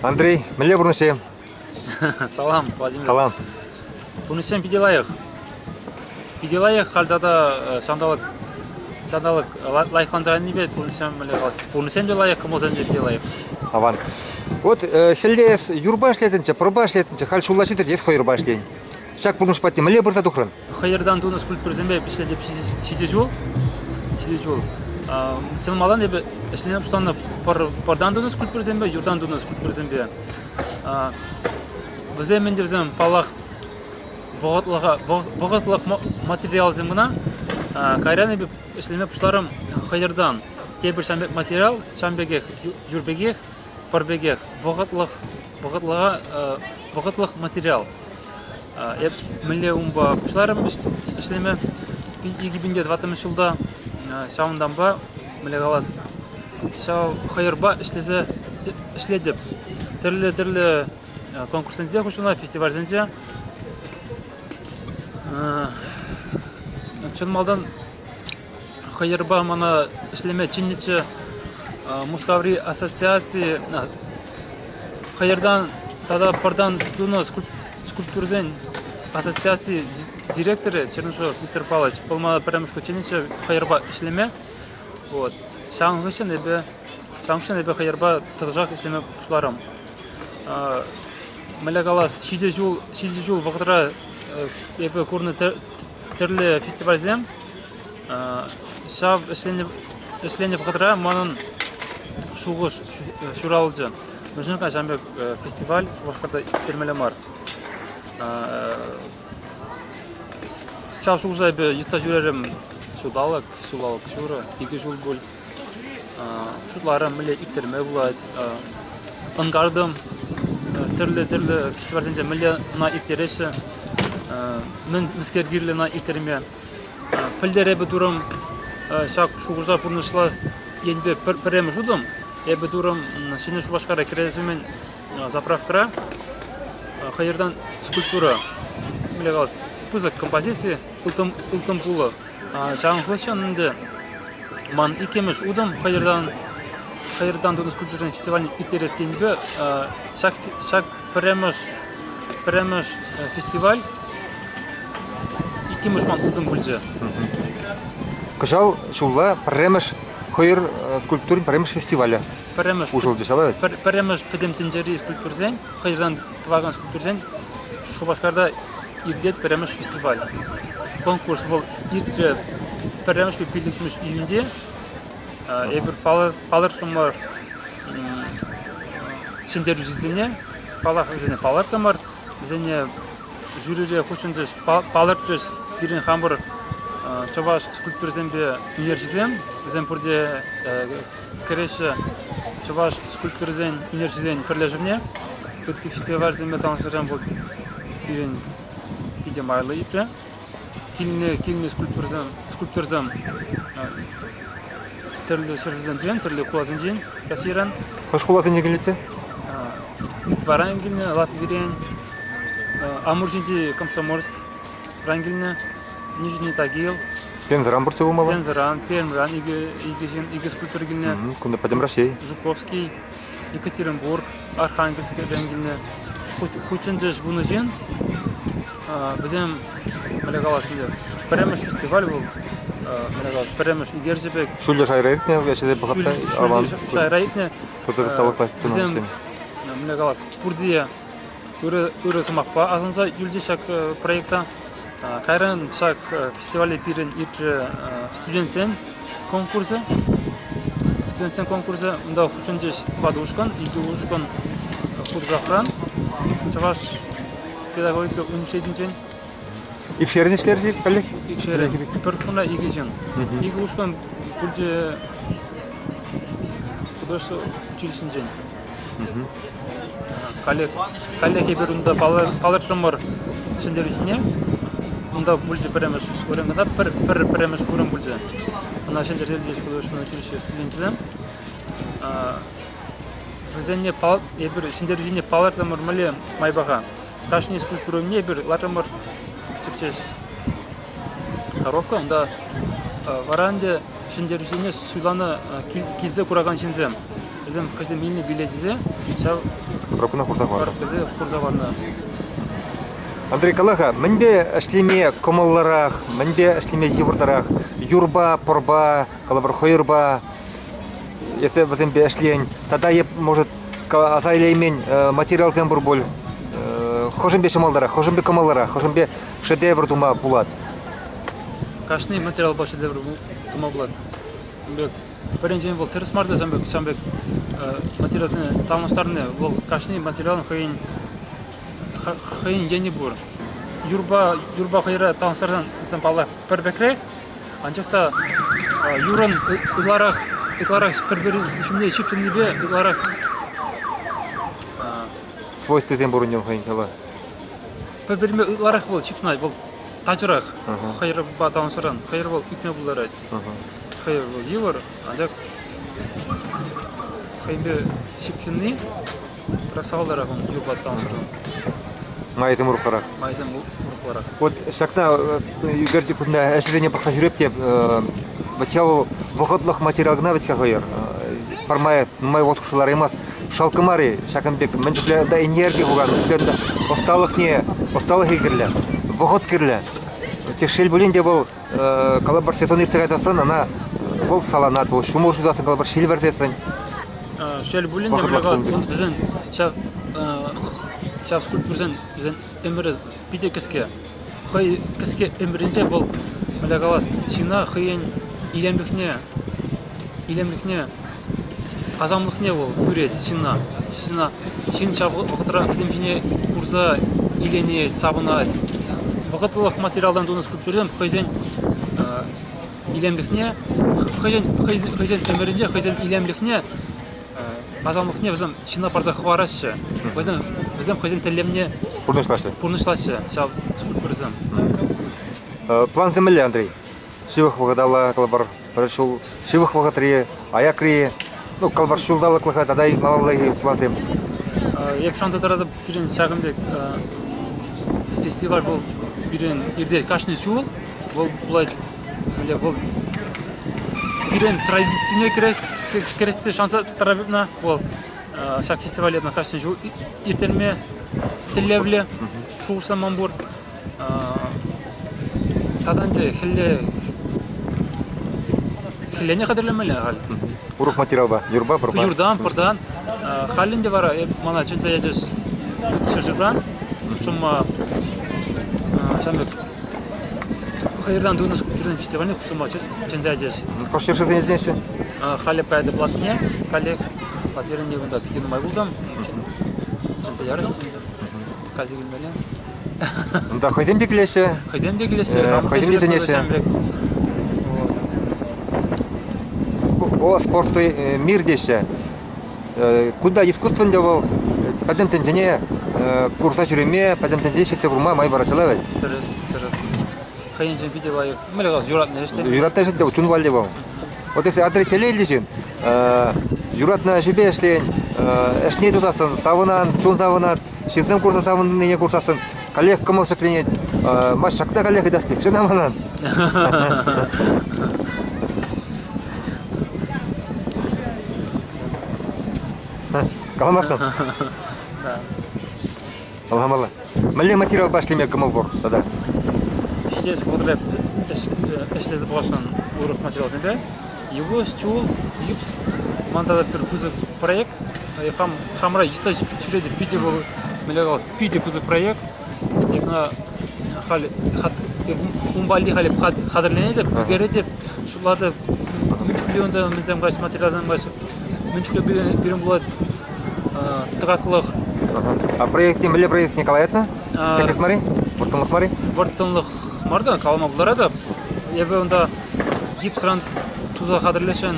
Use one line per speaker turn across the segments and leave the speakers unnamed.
Андрей, мӗнле пурнӑҫсем?
Салам, Владимир.
Салам.
Пурнӑҫсем питӗ лайӑх. Питӗ лайӑх халь тата э, ҫанталӑк ҫанталӑк лайӑхланса кайнипе пурнӑҫсем мӗнле калать? Пурнӑҫсем те лайӑх, кӑмӑлсем те питӗ лайӑх.
Аван. Вот э, хӗлле эс юрпа ӗҫлетӗнччӗ, пӑрпа ӗҫлетӗнччӗ, халь ҫулла ҫитӗр, эс хӑйӑрпа ӗҫлен. Ҫак пурнӑҫ патне мӗнле пырса тухрӑн?
Хӑйӑртан тунӑ скульптурӑсемпе ӗҫлетӗп ҫичӗ ҫул. Ҫичӗ ҫул. Чӑн малтан эпӗ ӗҫлеме пуҫланӑ пӑр, пӑртан тунӑ скульптурӑсемпе, юртан тунӑ скульптурӑсемпе. Вӗсем ӗнтӗ вӗсем, паллах, вӑхӑтлӑха, вӑхӑтлӑх материалсем кӑна. Кайран эпӗ ӗҫлеме пуҫларӑм хӑйӑртан. Тепӗр ҫавӑн пек материал, ҫавӑн пекех, юр пекех, пӑр пекех, вӑхӑтлӑх, вӑхӑтлӑха, вӑхӑтлӑх материал. Эп мӗнле унпа пуҫларӑм ӗҫлеме 2004 ҫулта. Ҫавӑнтанпа, мӗнле калас, ҫав хӑйӑрпа ӗҫлесе ӗҫлетӗп. Тӗрлӗ-тӗрлӗ конкурссенче хутшӑнать, фестивальсенче. Чӑн малтан хӑйӑрпа мана ӗҫлеме чӗннӗччӗ Мускаври ассоциаци хӑйӑртан тата пӑртан тунӑ скульптурӑсен ассоциаци директорӗ Чернышов Виктор Павлович вӑл мана пӗрремӗш хут чӗннӗччӗ хӑйӑрпа ӗҫлеме. Вот. Ҫавӑн хыҫҫӑн эпӗ ҫавӑн хыҫҫӑн эпӗ хӑйӑрпа тӑтӑшах ӗҫлеме пуҫларӑм. Мӗнле калас, ҫичӗ ҫул ҫичӗ ҫул вӑхӑтра эпӗ курнӑ тӗрлӗ фестивальсем ҫав ӗҫленӗ ӗҫленӗ вӑхӑтра манӑн шухӑш ҫуралчӗ. Мӗншӗн-ха ҫавӑн пек фестиваль Шупашкарта ирттермелле мар? Ҫав шухӑша эпӗ йӑтса ҫӳрерӗм ҫулталӑк, ҫулталӑк ҫурӑ, икӗ ҫул пуль. Шутларӑм, мӗнле ирттерме пулать. Ӑнкартӑм, тӗрлӗ-тӗрлӗ фестивальсенче мӗнле ӑна ирттереҫҫӗ, мӗн мӗскер кирлӗ ӑна ирттерме. Пӗлтӗр эпӗ турӑм ҫак шухӑша пурнӑҫлас енпе пӗрремӗш утӑм. Эпӗ турӑм Ҫӗнӗ Шупашкара кӗрес умӗн заправкӑра хӑйӑртан скульптура, мӗнле калас, пысӑк композици ылтӑн, ылтӑн пулӑ. Ҫавӑн хыҫҫӑн ӗнтӗ ман иккӗмӗш утӑм хӑйӑртан хӑйӑртан тунӑ скульптурӑсен фестивальне ирттерес енӗпе ҫак ҫак пӗрремӗш пӗрремӗш фестиваль иккӗмӗш ман утӑм пулчӗ.
Кӑҫал ҫулла пӗрремӗш хӑйӑр скульптурин пӗрремӗш фестивалӗ
Пӗрремӗш
уҫӑлчӗ ҫала.
Пӗрремӗш пӗтӗм тӗнчери скульптурсен, хӑйӑртан тӑвакан скульптурсен Шупашкарта иртет пӗрремӗш фестиваль. Конкурс вӑл иртрӗ пӗрремӗшпе пиллӗкмӗш июньте. Эпир палӑртрӑмӑр ҫӗнтерӳҫӗсене, паллах, вӗсене палӑртрӑмӑр. Вӗсене жюрире хутшӑнчӗҫ, палӑртрӗҫ пирӗн хамӑр чӑваш скульпторӗсемпе ӳнерҫисем. Вӗсем пурте кӗреҫҫӗ чӑваш скульпторӗсен ӳнерҫисен пӗрлешӗвне. Ытти фестивальсемпе танлаштарсан вӑл пирӗн питӗ майлӑ иртрӗ. Килнӗ, килнӗ скульпторсем, скульпторсем тӗрлӗ ҫӗршывсенчен, тӗрлӗ хуласенчен Российӑран.
Хӑш хуласенчен килнӗччӗ?
Литваран килнӗ, Латвирен, Амур ҫинчи Комсомольскран килнӗ, Нижний Тагил.
Пензӑран пурте пулмалла?
Пензӑран, Пермьран икӗ, икӗ ҫын, икӗ скульптор килнӗ.
Кунта Пӗтӗм Раҫҫей.
Жуковский, Екатеринбург, Архангельскрен килнӗ. Хутшӑнчӗҫ вунӑ ҫын. Вӗсем, мӗнле калас ӗнтӗ, пӗрремӗш фестиваль вӑл, мӗнле калас, пӗрремӗш ӳкерчӗ пек.
Ҫӳллӗ шайра иртнӗ, ӗҫлесе пӑхӑп та аван.
Шайра иртнӗ.
Пысӑк ӑсталӑхпа
Вӗсем, мӗнле калас, пурте ырӑ, ырӑ сӑмахпа асӑнса юлчӗҫ ҫак проекта. Кайран ҫак фестивале пирӗн иртрӗ студентсен конкурсӗ. Студентсен конкурсӗ унта хутшӑнчӗҫ тӑватӑ ушкӑн, икӗ ушкӑн худграфран, Чӑваш педагогика университетӗнчен.
Икшерӗн ӗҫлерӗҫ-и каллех?
Икшерӗн. Пӗр ушкӑнра икӗ ҫын. Икӗ ушкӑн пулчӗ художество училищинчен. Каллех, каллех эпир унта палӑртрӑмӑр ҫӗнтерӳҫӗне. Унта пулчӗ пӗрремӗш вырӑн кӑна, пӗр, пӗр пӗрремӗш вырӑн пулчӗ. Ӑна ҫӗнтерсе илчӗҫ художественное училище студенчӗсем. Вӗсене эпир ҫӗнтерӳҫӗне палӑртрӑмӑр мӗнле майпа-ха. Кашни скульптура умне эпир лартрӑмӑр пӗчӗк ҫеҫ коробка. Унта вара ӗнтӗ ҫӗнтерӳҫӗсене суйланӑ килсе куракан ҫынсем. Вӗсем хӑйсем илнӗ билечӗсем ҫав.
Коробкӑна хурса хӑварнӑ.
Тесе хурса хӑварнӑ.
Андрей, кала-ха, мӗнпе ӗҫлеме кӑмӑллӑрах, мӗнпе ӗҫлеме йывӑртарах? Юрпа, пӑрпа, калӑпӑр, хӑйӑрпа, если вӗсемпе ӗҫлен, тата е, может, аса илеймен материалсем пур пуль. Хӑшӗнпе ҫӑмӑлтарах, хӑшӗнпе кӑмӑллӑрах, хӑшӗнпе шедевр тума пулать?
Кашни материалпа шедевр тума пулать. Пӗринчен вӑл тӗрӗс мар та ҫавӑн пек, ҫавӑн пек материалсене танлаштарни вӑл кашни материалӑн хӑйӗн хӑйӗн енӗ пур. Юрпа юрпа хӑйра танлаштарсан вӗсем паллах пӗр пекрех, анчах та юрӑн ытларах ытларах пӗр-пӗрин ҫумне ҫыпҫӑннипе ытларах
Свойствӑсем пур унӑн хӑйӗн хӑла.
Пӗр-пӗринпе ытларах вӑл ҫыпҫӑнать, вӑл тачӑрах хӑйӑрпа танлаштарсан хӑйӑр вӑл ӳкме пултарать. Хӑйӑр вӑл йывӑр, анчах хӑйӗнпе ҫыпҫӑнни пӗррех сахалтарах ун юрпа танлаштарсан.
Майӗсем урӑхларах.
Майӗсем урӑхларах.
Вот ҫакна ӳкерчӗк кунта ӗҫӗсене пӑхса ҫӳреп те вӗт-ха вӑл вӑхӑтлӑх материал кӑна вӗт-ха хӑйӑр. Пӗрмай нумай вӑхӑт хушши лараймасть. Шалкӑ мар-и ҫакӑн пек мӗн чухлӗ энергия пулсан, мӗн чухлӗ ӑсталӑхне, ӑсталӑхӗ кирлӗ, вӑхӑт кирлӗ. Тек шел пулин те вӑл калӑпӑр сезон иртсе кайсассӑн ӑна вӑл саланать, вӑл ҫумӑр ҫутасӑн калӑпӑр ҫил вӗрсессӗн.
Шел пулин те, мӗнле калас, вӗсен ҫав ҫав скульптурсен вӗсен ӗмӗрӗ питӗ кӗске. Хӑй кӗске ӗмӗрӗнче вӑл, мӗнле калас, ҫынна хӑйӗн илемлӗхне илемлӗхне асамлӑхне вӑл кӳрет ҫынна. Ҫынна ҫын ҫав вӑхӑтра вӗсем ҫине курса иленет, савӑнать. Вӑхӑтлӑх материалтан тунӑ скульптурӑсем хӑйсен илемлӗхне, хӑйсен, хӑйсен ӗмӗрӗнче хӑйсен илемлӗхне, асамлӑхне вӗсем ҫынна парса хӑвараҫҫӗ. Вӗсем, вӗсем хӑйсен тӗллевне
пурнӑҫлаҫҫӗ.
Пурнӑҫлаҫҫӗ ҫав скульптурӑсем.
Плансем мӗнле, Андрей? Ҫывӑх вӑхӑталла калӑпӑр, пӗр ҫул ҫывӑх вӑхӑтри, аякри, ну, калӑпӑр, ҫулталӑклӑха тата малаллахи плансем.
Эп шанса тӑратӑп, пирӗн ҫакӑн пек фестиваль вӑл пирӗн иртет кашни ҫул. Вӑл пулать, мӗнле вӑл пирӗн традицине кӗрет шанса тӑратӑп вӑл ҫак фестивале кашни ҫул ирттерме тӗллевлӗ шухӑшламан пур. Тата ӗнтӗ хӗлле хӗллене хатӗрлемелле халь.
Урӑх материалпа, юрпа, пӑрпа?
Юртан, пӑртан. Халь ӗнтӗ вара эп мана чӗнсе ячӗҫ ют ҫӗршывран хутшӑнма ҫавӑн пек хӑйӑртан тунӑ скульптурӑн фестивальне хутшӑнма чӗнсе ячӗҫ.
Хӑш ҫӗршывсене чӗнеҫҫӗ?
Халӗ каятӑп Латвине, каллех. Латвирен те кунта питӗ нумай пултӑм. Чӗнсе ярӗҫ ӗнтӗ. Кайса килмелле.
Унта хӑйсем те килеҫҫӗ.
Хӑйсем те килеҫҫӗ.
Хӑйсем те чӗнеҫҫӗ. О, спорты мир теҫҫӗ. Кунта искусство ӗнтӗ вӑл пӗтӗм тӗнчене курса ҫӳреме, пӗтӗм тӗнчене ҫитсе курма май парать вӗт.
Тӗрӗс, тӗрӗс. Хӑйӗнчен питӗ лайӑх. Мӗнле калас, юратнӑ ӗҫ те.
Юратнӑ ӗҫ те чун валли вӑл. Вот если Андрей телейлӗ ҫын, юратнӑ ӗҫӗпе ӗҫлен, ӗҫне тусассӑн савӑнан, чун савӑнать, ҫынсем курса савӑннине курсассӑн каллех кӑмӑл ҫӗкленет. Ма ҫакна каллех ыйтас килет, чӑн манан. Каламастӑн?
Да.
Каламалла. Мӗнле материалпа ӗҫлеме кӑмӑл пур тата?
Ҫитес вӑхӑтра ӗҫлесе пӑхасшӑн урӑх материалсемпе. Йывӑҫ, чул, гипс. Ман тата пӗр пысӑк проект. Хам, хамра йӑтса ҫӳретӗп. Питӗ вӑл, мӗнле калас, питӗ пысӑк проект. Эп ӑна халь ун валли халь хатӗрленетӗп, ӳкеретӗп, шутлатӑп, мӗн чухлӗ унта мӗнсем каҫ, материалсем каҫ, мӗн чухлӗ пирӗн пулать тӑкаклӑх.
А проектне мӗнле проектне калаятна? Секрет мар-и? Вӑрттӑнлӑх мар-и?
Вӑрттӑнлӑх мар та, калама пултаратӑп. Эпӗ унта гипсран туса хатӗрлесшӗн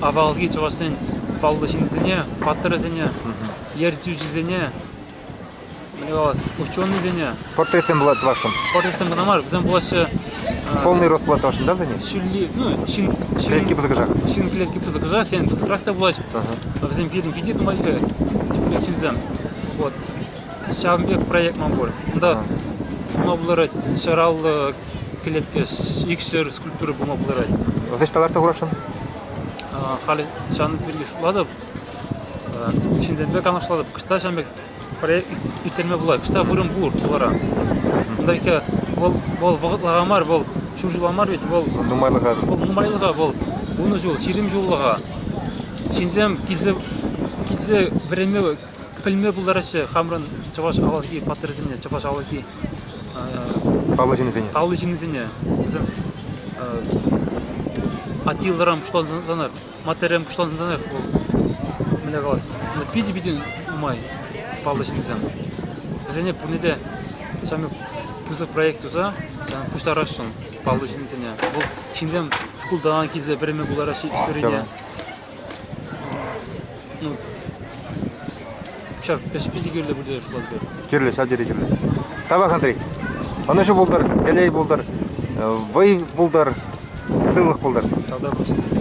авалхи чӑвашсен паллӑ ҫыннисене, паттӑрӗсене, ертӳҫисене, мӗнле калас, ученӑйсене.
Портретсем пулать тӑвасшӑн.
Портретсем кӑна мар, вӗсем пулаҫҫӗ.
Полный рост пулать тӑвасшӑн, да, вӗсене?
Ҫӳлли, ну, ҫын, ҫын,
Клетки пысӑкӑшах.
Ҫын клетки пысӑкӑшах, тен, пысӑкрах та пулать. Вӗсем пирӗн питӗ нумай ҫынсем. Вот. Ҫавӑн пек проект ман пур. Унта пулма пултарать ҫараллӑ кӗлетке, икҫӗр скульптура пулма пултарать.
Ӑҫта ларса хурасшӑн?
Халӗ ҫавӑн пирки шутлатӑп. Ҫынсемпе канашлатӑп. Кӑшта ҫавӑн пек проект ирттерме пулать. Кӑшта вырӑн пур хулара. Унта вӗт вӑл вӑл вӑхӑтлӑха мар, вӑл ҫур ҫула мар ведь, вӑл
нумайлӑха.
Вӑл нумайлӑха, вӑл вунӑ ҫул, 20 ҫуллӑха. Ҫынсем килсе килсе вӗренме пӗлме пултараҫҫӗ хамӑрӑн чӑваш авалхи паттӑрӗсене, чӑваш авалхи
паллӑ ҫыннисене.
Паллӑ ҫыннисене. Вӗсем Аттилӑран пуҫлансанах, Матерен пуҫлансанах вӑл мӗнле калас, питӗ-питӗ нумай паллӑ ҫынсем. Вӗсене пурне те ҫавӑн пысӑк проект туса ҫавӑн пуҫтарасшӑн паллӑ ҫынсене. Вӑл ҫынсем шкултан килсе вӗренме пултараҫҫӗ историне. Ну, ҫав ӗҫ питӗ кирлӗ пуль тесе шутлатӑп.
Кирлӗ, ҫав тери кирлӗ. Тавах, Андрей. Ӑнӑҫу пултӑр, телей пултӑр, вӑй пултӑр, сывлӑх пултӑр.
Тавтапуҫ.